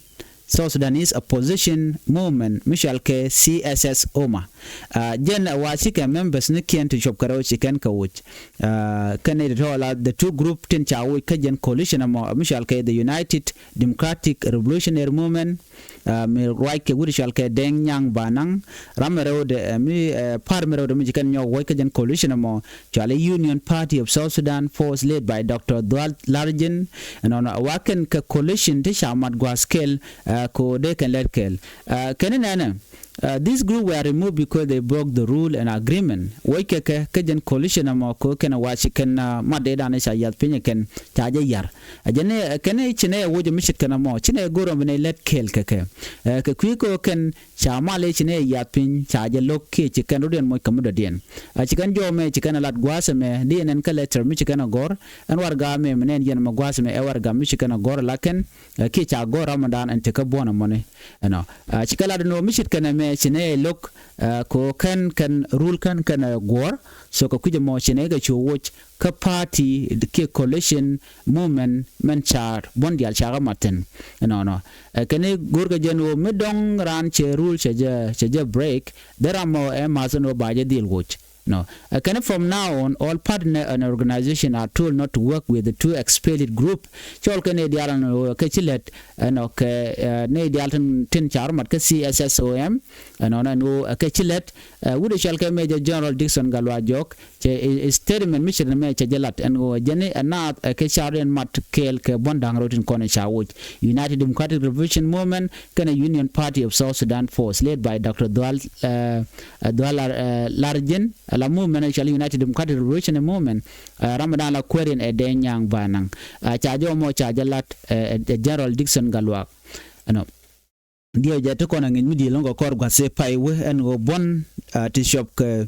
South Sudanese Opposition Movement mi cual kɛ C S S O M A. Ɛ, jɛn ɛ wa cikɛ members ni kiɛn ti cuɔp kɛ rɛw ci kɛn kɛ woc. Ɛ, kɛn ni ti tɔɔl a the two group tin ca woc kä jɛn coalition ɛmɔ mi cual kɛ the United Democratic Revolutionary Movement, ɛ, mi ruac kɛ wut cual kɛ Deng Nyang Banang. Ram mi rɛwdɛ, ɛ, mi, ɛ, par mi rɛwdɛ mi ci kɛn nyɔk wuɔc kä jɛn coalition ɛmɔ cual i̱ Union Party of South Sudan Force led by Doctor Dual Larjen. Ɛnɔnɔ wa kɛn kɛ coalition ti ca mat gua̱a̱th kɛl, ɛ, ko dee kɛn lɛt kɛl. Ɛ, kɛn inɛnɛ, ɛ, this group were removed because they broke the rule and agreement. Wuɔc kɛ kɛ kä jɛn coalition ɛmɔ ko kɛn wa ci kɛn, ɛ, mat dee dan ca yath piny kɛn ca jɛ yar. Ɛ jɛn ɛ kɛn i̱ ci nɛ ɛ woc ɛ mi ce̱tkɛ nɔmɔ, ci nɛ ɛ go̱r ɔ mi nɛ lɛt kɛɛl kɛ kɛ. Ɛ, kɛ kui̱ kɛ ɣöö kɛn ca mal i̱ ci nɛ ɛ yath piny, ca jɛ lo̱k kiɛ ci kɛn rɔ̱diɛn moc kɛ mi dɔ̱diɛn. Ɛ, ci kɛn jɔw mɛ ci kɛn ɛ lat gua̱a̱th ɛmɛ, di ɛn ɛn kä letter mi ci kɛn ɛ gɔ̱r, ɛn warɛga mɛ mi nɛ ɛn yɛn ɛmɛ gua̱a̱th ɛmɛ ɛ warɛga mi ci kɛn ɛ gɔ̱r ɛ la kɛn, ɛ, kiɛ ca gɔ̱r ram dan ɛn tekɛ buɔ̱n ɛmɔni. Ɛnɔ. Ɛ, ci kɛ lat ɛn ɣöö mi ce̱tkɛ nɛmɛ ci nɛ ɛ lo̱k, ɛ, kɛ ɣöö kɛn kɛn rul kɛn kɛn ɛ guɔ̱ɔ̱r, so kɛ kui̱c ɛmɔ ci nɛ kɛ cu woc, kä party kiɛ coalition movement mɛn ca buɔ̱n diaal ca kä mat thi̱n. Ɛnɔnɔ. Ɛ, kɛn i̱ go̱rkɛ jɛn ɣöö mi dɔ̱ŋ raan cɛ rule cɛ jɛ, cɛ jɛ break, dee ram ɔ ɛ math ɛn ɣöö ba jɛ dhil woc. Nɔ. Ɛ, kɛn i̱ from now on, all partner and organization are told not to work with the two expelled group. Cɔl kɛn i̱ diaal ɛn ɣöö kɛ ci lät, ɛnɔ, kɛ, ɛ, ni diaal tin, tin ca rɔ mat kä C S S O M, ɛnɔnɔ ɛn ɣöö kɛ ci lät, ɛ, wut i̱ cɔl kɛ Major General Dickson Gatluak Jok, cɛ i, i statement mi ce̱t nɛmɛ cɛ jɛ lat ɛn ɣöö jɛn i̱ ɛ naath ɛ kɛ ca rɔ̱diɛn mat kɛɛl kɛ buɔ̱n da̱ŋ rɛw tin kɔn i̱ ca woc. United Democratic Revolution Movement kɛnɛ Union Party of South Sudan Force led by Doctor Dual, ɛ, ɛ, Dual Lar, ɛ, Larjen, ɛ la movement ɛ cɔal United Democratic Revolution Movement, ɛ, ram dan la kuɛriɛn ɛ Deng Nyang Banang. Ɛ, ca jɛ ɔmɔ ca jɛ lat, ɛ, ɛ, General Dickson Gatluak. Ɛnɔ. Diɛw jɛ ti kɔn a ŋi̱c mi di̱i̱l ni kɛ kɔr gua̱th ëë pay wee ɛn ɣöö buɔ̱n, ah, ti cuɔp kɛ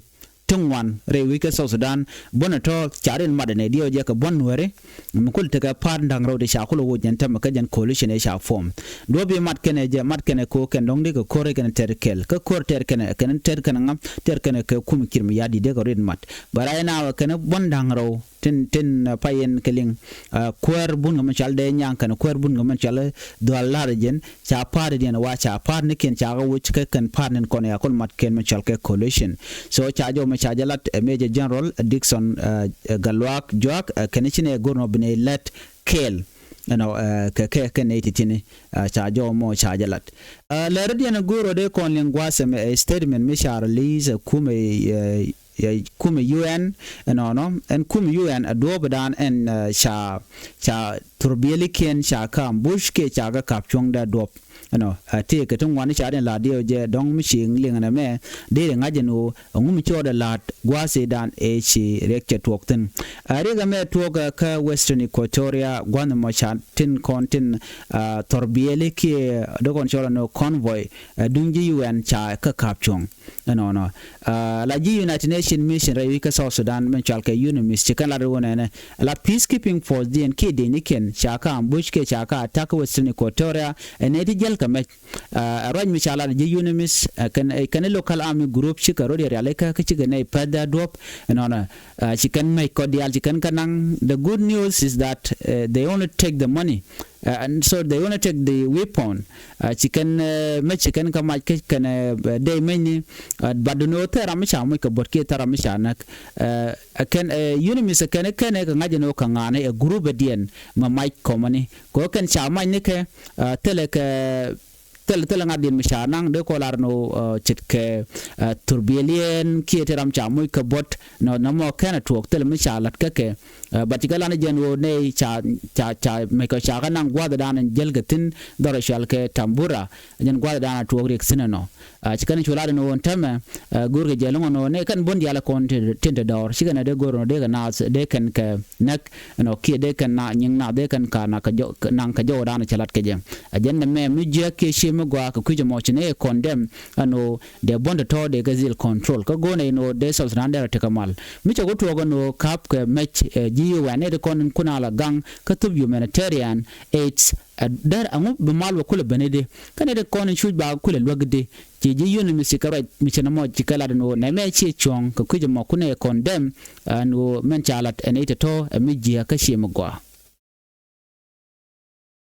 ti ŋuan rɛy wec kä South Sudan. Buɔ̱n ɛ tɔ̱ ca rin mat ɛn ɛ diɛw jɛ kɛ buɔ̱n Nuɛri. Mi kul tekɛ pa̱a̱t da̱ŋ rɛw ti ca kul woc jɛn tämɛ kä jɛn coalition ɛ ca form. Duɔ̱p i̱ mat kɛnɛ jɛ, mat kɛnɛ ko̱ kɛn dɔ̱ŋ di kɛ ko̱r kɛnɛ tɛr kɛl. Kä ko̱r tɛr kɛnɛ, kɛnɛ tɛr kɛnɛ ŋa, tɛr kɛnɛ kɛ kum Kiir Mayardit dee kɛ rin mat. But right now kɛnɛ buɔ̱n da̱ŋ rɛw tin, tin, uh, pay in kɛ liŋ, uh, kuäär bun kɛ mɛ cɔal dee nyaŋ kɛn kuäär bun kɛ mɛ cɔal dhual lar jɛn ca pa̱a̱t diɛn wa ca pa̱a̱t ni kiɛn ca kɛ wuc kɛ kɛn pa̱a̱t ni kɔn ya kul mat kɛn mɛ cɔal kɛ coalition. So ca jɔw mɛ ca jɛ lat, uh, Major General Dickson, uh, Gatluak Juak, uh, kɛn ci nɛ go̱r nɔ bi nɛ lɛt kɛɛl. You know, uh, kɛ kɛ kɛ nɛ ti tini, uh, ca jɔw mɔ ca jɛ lat. Uh, lɛr diɛn go̱r ɔ dee kɔn liŋ guasɛ mɛ, uh, statement mi ca release, uh, kumɛ, uh, yɛ kumɛ U N ɛnɔnɔ. Ɛn kumɛ U N ɛ duɔ̱ɔ̱p dan ɛn, uh, ca, ca thurbiɛlikiɛn ca ka ambush kiɛ ca kɛ kap cuɔ̱ŋ dee duɔ̱ɔ̱p. Ɛnɔ, uh, tëëkɛ ti ŋuani ca rin la diɛw jɛ dɔ̱ŋ mi ci liŋ ɛnɛ mɛ dee ri ŋa̱c ɛn ɣöö ɛŋu mi cɔɔdɛ la̱a̱t gua̱a̱si dan ëë ci riɛk cɛ tuɔɔk thi̱n. Uh, riɛk ɛmɛ tuɔɔk, uh, kä Western Equatoria gua̱nh ɛmɔ ca tin kɔn tin, uh, thurbiɛli kiɛ dee kɔn cɔɔl ɛn ɣöö convoy, uh, duŋ ji̱ U N ca kä kap cuɔ̱ŋ. Ɛnɔnɔ, uh, la ji̱ United Nations Mission rɛy wi̱c kä South Sudan min cɔal kɛ UNMISS ci kɛn lat ri wun ɛnɛ la peacekeeping force diɛn kiɛ diɛn ikiɛn ca ka ambush kiɛ ca ka attack Western Equatoria. Ɛn ɛ ti jiɛl kɛ mɛc, uh, ɛ ruac mi ca lat ji̱ UNMISS, uh, kɛn, uh, kɛn local army group cikɛ rot yɛ rialikä kä cikɛ nɛy pɛth dee duɔ̱p. Ɛnɔnɔ, uh, ci kɛn mɛc kɔ diaal ci kɛn kä naŋ. The good news is that, uh, they only take the money. Uh, and so they wanna take the weapon. Uh, ci kɛn, uh, mɛ ci kɛn kä mac kä kɛn, uh, dee mɛny ni, uh, but dunɛ wä thɛra mi ca muc kɛ buɔt kiɛ thɛra mi ca näk. Uh, kɛn, uh, UNMISS kɛn kɛn kɛ ŋa̱c ni wä kɛ ŋa̱ni ɛ group ɛ diɛn mɛ mac kɔmani kɛ wä kɛn ca mac ni kɛ, uh, thilɛ kɛ thil, thil ŋa̱t diɛn mi ca naŋ dee kɔ lar ni wä, uh, ce̱tkɛ, uh, thurbiɛliɛn kiɛ ti ram ca muc kɛ buɔt nɔ, nɔmɔ kɛn a tuɔɔk thil mi ca lat kä kɛ. Uh, but ci kɛ lan jɛn ɣöö nɛy ca, ca, ca mɛc kɔ ca kä naŋ gua̱a̱th dan in jäl kɛ thi̱n dhɔr cual kɛ Tambura. Jɛn gua̱a̱th dan a tuɔɔk riɛk thi̱n ɛnɔ. Uh, ci kɛn cu lat in ɣöö ɛn tämɛ, uh, go̱o̱r kɛ jɛ lo̱ŋ ɛn ɣöö nɛy kɛn buɔ̱n diaal ɛ kɔn tin, tin te dɔɔr. Ci kɛn ɛ dee go̱o̱r ɛn ɣöö dee kɛ naath, dee kɛn kɛ näk ɛnɔ kiɛ dee kɛn na nyiŋ na dee kɛn ka na kɛ jɔw, naŋ kɛ jɔw dan cɛ lat kɛ jɛ. A jɛn nɛ mɛ mi jiäk kiɛ cie mi gɔaa kɛ kui̱c ɛmɔ ci nɛ condemn ɛn ɣöö dee buɔ̱n tɔ̱tɔ̱ dee kɛ dhil control. Kä go̱o̱r nɛ in ɣöö dee South Sudan dee rɔ tekɛ mal. Mi cɛ ku tuɔɔk ɛn ɣöö ka̱p kɛ mɛc, eh, ji̱ U N nɛ ti kɔn in kun a la gaŋ kä thop humanitarian aids. Ɛ dee ɛŋu bi mal wä kulɛ ben i̱di? Kä nɛ ti kɔn in cuc ba kulɛ luäk i̱di? Ci ji̱ UNMISS ci kɛ ruac mi ci nɛ mɔ ci kɛ lat ɛn ɣöö nɛ mɛ cie cuɔ̱ŋ kɛ kui̱c ɛmɔ kun ɛ condemn. Ɛn ɣöö mɛn ca lat ɛn i̱ tɔ̱tɔ̱ ɛ mi jiäk kä cie mi gɔaa.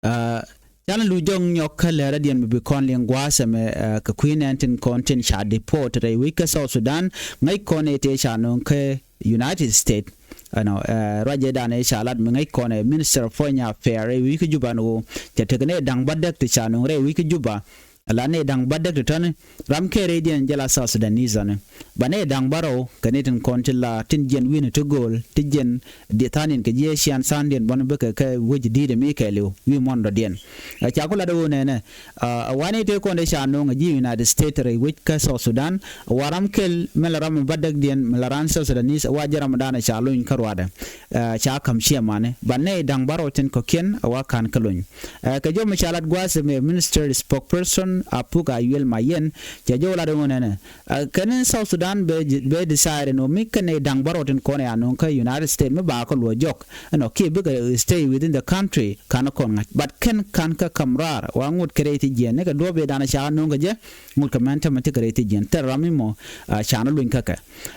Aa, canɛ lu jɔŋ nyɔk kä lɛrä diɛn mi bi kɔn liŋ gua̱a̱sɛ mɛ, aa, kɛ kui̱ nɛn tin kɔn tin ca deport rɛy wec kä South Sudan. Ŋäc kɔn ɛ tëë ca nöŋ kä United States. Ɛnɔ, aa, ruacɛ dan ɛ ca lat mi ŋäc kɔn ɛ Minister of Foreign Affairs rɛy wec kä Juba ni ɣöö cɛ tekɛ nɛ da̱ŋ bädäk ti ca nöŋ rɛy wec kä Juba. La nɛ da̱ŋ bädäk ti tɔ̱ni ram kɛ rɛydiɛn jɛ la South Sudanese ɔni. Ba nɛ da̱ŋ bärɔw kɛ ni tin kɔn ti la tin jiɛn wi̱ni ti gööl ti jiɛn di tha̱a̱n in kɛ jiɛ cian tha̱a̱n diɛn bɔni bikɛ kɛ wec di̱i̱t mi kɛ liw wi̱i̱ muɔ̱n dɔ̱diɛn. Ɛ ca ku lat ɣöö nɛnɛ, ɛ, ɛ wani tëë kɔn dee ca no̱o̱ŋ ɛ ji̱ United States rɛy wec kä South Sudan. Ɛ wa ram kɛl mi la ram bädäkdiɛn mi la ran South Sudanese ɛ wa jɛ ram dan ɛ ca lony kä ruadɛ. Ɛ ca ka̱m ciɛ mani ba nɛ da̱ŋ bärɔw tin kɔ̱kiɛn ɛ wa ka̱n kä lony. Ɛ kɛ jɔw mi ca lat gua̱a̱th ɛmɛ Minister Spokesperson Apuk Ayuel Mayen cɛ jɔw lat ɣöö nɛnɛ. Ɛ kɛn in South Sudan bɛ, bɛ decide ɛn ɣöö mi kɛn nɛ da̱ŋ bärɔw tin kɔn ɛ anɔŋ kä United States mi ba kɛ luɔ jɔk. Ɛnɔ kiɛ bikɛ stay within the country ka̱n kɔn ŋa̱c. But kɛn ka̱n kä ka̱m raar wa ŋot kɛ rɛy ti jiɛn ni kɛ duɔ̱ɔ̱p ëë dan ca nöŋ kɛ jɛ. Ŋot kɛ mɛn tämɛ ti kɛ rɛy ti jiɛn thɛr ram mi mɔ, ɛ, ca ni luny kä kɛ.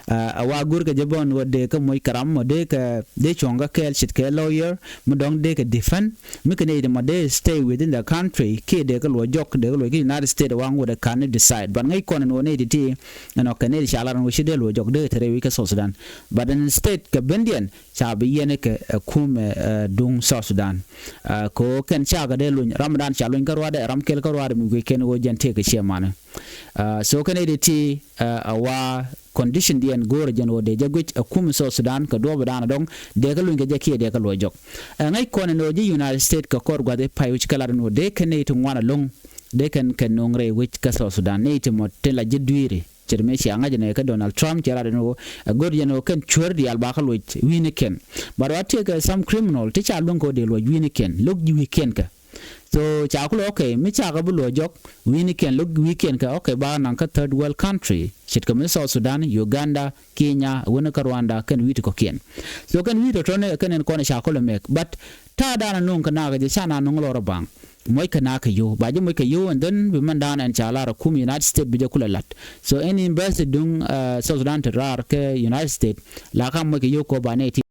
Ɛ wa go̱r kɛ jɛ bä ɛn ɣöö dee kɛ moc kɛ ram mɔ dee kɛ dee cuɔ̱ŋ kä kɛɛl ce̱tkɛ lawyer mi dɔ̱ŋ dee kɛ defend. Mi kɛ nɛy ti mɔ dee stay within the country kiɛ dee kɛ luɔ jɔk dee kɛ luɔ ki United States wa ŋot ɛ ka̱n ni decide. But ŋäc kɔn ɛn ɣöö nɛy ti ti ɛnɔ kɛ nɛy ti ca lar ɛn ɣöö ci dee luɔ jɔk dee kɛ te rɛy wec kä South Sudan. But instead kɛ bendiɛn ca bi yɛn kɛ ɛ kumɛ, ɛ, duŋ South Sudan. Ɛ kɛ ɣöö kɛn cakɛ dee luny ram dan ca luny kä ruadɛ ram kɛl kä ruadɛ mi guic kɛn ɣöö jɛn tëëkɛ ciɛ mani. Ɛ so kɛn i̱ ti ti, ɛ, a wa condition diɛn go̱o̱rɛ jɛn ɣöö dee jɛ guic ɛ kum South Sudan kɛ duɔ̱ɔ̱p dan dɔ̱ŋ dee kɛ luny kɛ jɛ kiɛ dee kɛ luɔ̱c jɔk. Ɛ ŋäc kɔn ɛn ɣöö ji̱ United States kɛ kɔr gua̱th i̱ pay wi̱c kɛ lat ɛn ɣöö dee kɛn nɛy ti ŋuan ɛlɔ̱ŋ dee kɛn kɛ no̱o̱ŋ rɛy wi̱c kä South Sudan nɛy ti mɔ tin la ji̱ dui̱ri. Cɛ ti mëë cia ŋa̱c ɛn ɛ kä Donald Trump cɛ lat ɛn ɣöö ɛ go̱o̱r jɛn ɣöö kɛn cuäär diaal ba kɛ luɔ̱c wi̱i̱ni kɛn. But wa tiɛɛkɛ some criminal ti ca luäŋ kɛ ɣöö dee luɔ̱c wi̱i̱ni kɛn lo̱k ji̱ wi̱i̱ kɛn kɛ. So ca kulɛ, okay, mi cakɛ bi luɔ jɔk wi̱i̱nikiɛn lo̱k wi̱i̱kiɛn kɛ, okay, ba naŋ kä third world country ce̱tkɛ mi South Sudan, Uganda, Kenya, wänä kä Rwanda kɛn wi̱i̱ ti kɔ̱kiɛn. So kɛn wi̱i̱ tɔ̱tɔ̱ni kɛn ɛn kɔn ca kulɛ mɛk, but ta̱a̱ danɛ nuŋ kɛ nakä jɛ ca na nuŋ lɔrä baŋ. Moc kɛ nakä yio̱w, ba jɛ moc kɛ yio̱w, and then bi mɛn danɛ ɛn ca lar ɛ kum United States bi jɛ kulɛ lat. So ɛn embassy duŋ South Sudan ti raar kɛ United States la ka moc kɛ yio̱w kɔ ba nɛ ti